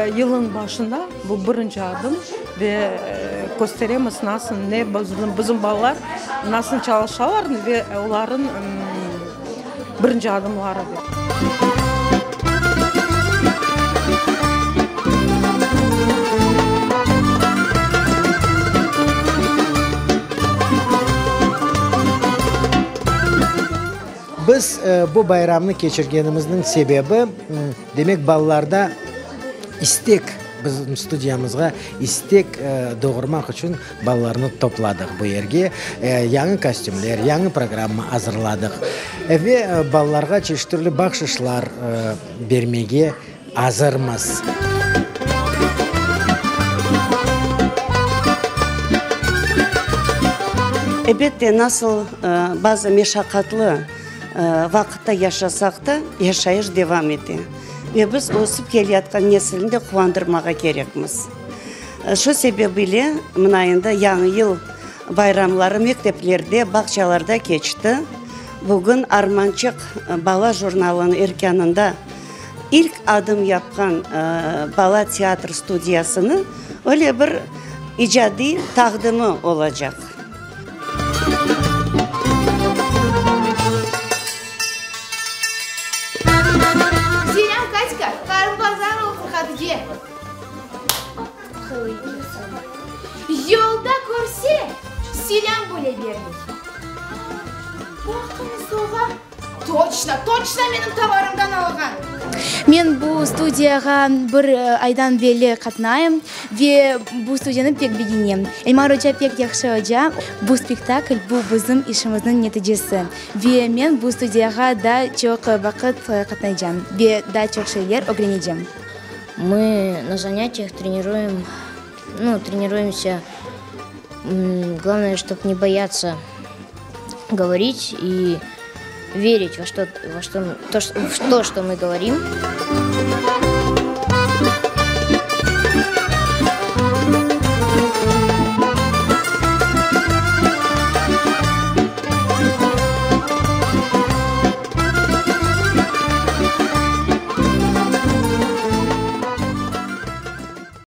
yılın başında bu birinci adım ve kösteremiz nasıl ne bizim balalar nasıl çalışalar ve olarnıñ birinci adımları. Biz bu bayramnı keçirgenimizniñ sebebi, demek, balalarda istek, bizim studiyamızğa istek doğurmaq içün balalarnı topladıq bu yerge. Yañı kostümler, yañı programma azırladıq ve balalarğa çeşit türlü bahşışlar bermege azırmız. Elbette, nasıl bazı meşaqatlı vaqıtta yaşasaq da, yaşayış devam ete ve biz ösip keleyatqan nesilni de quvandırmağa kerekmiz. Şu sebebile mına endi Yañı yıl bayramları mekteplerde, bağçalarda keçti. Bugün Armançıq bala jurnalınıñ erkânında İlk adım yapqan bala teatr studiyasınıñ öyle bir icadiy taqdimi olacaq. Selâm, Katka! Qarın bazar olsun, Hatice! Yolda körse, selâm bile bermey. Baqıñız oğa! Toçno, toçno menim tovarımdan alğan! Men bu studiyağa bir aydan berli qatnayım ve bu studiyanı pek begenem. Elmar oca pek yahşı oca. Bu spektakl, bu bizim işimizniñ neticesi. Ve men bu studiyağa daa çoq vaqıt qatnaycam ve daa çoq şeyler ögrenecem. Mı na zanâtiyah treniruem, nu, treniruemsâ, glavnoye, ştob ne boyatsa govorit i verit vo şto, vo şto, v to, şto mı govorim.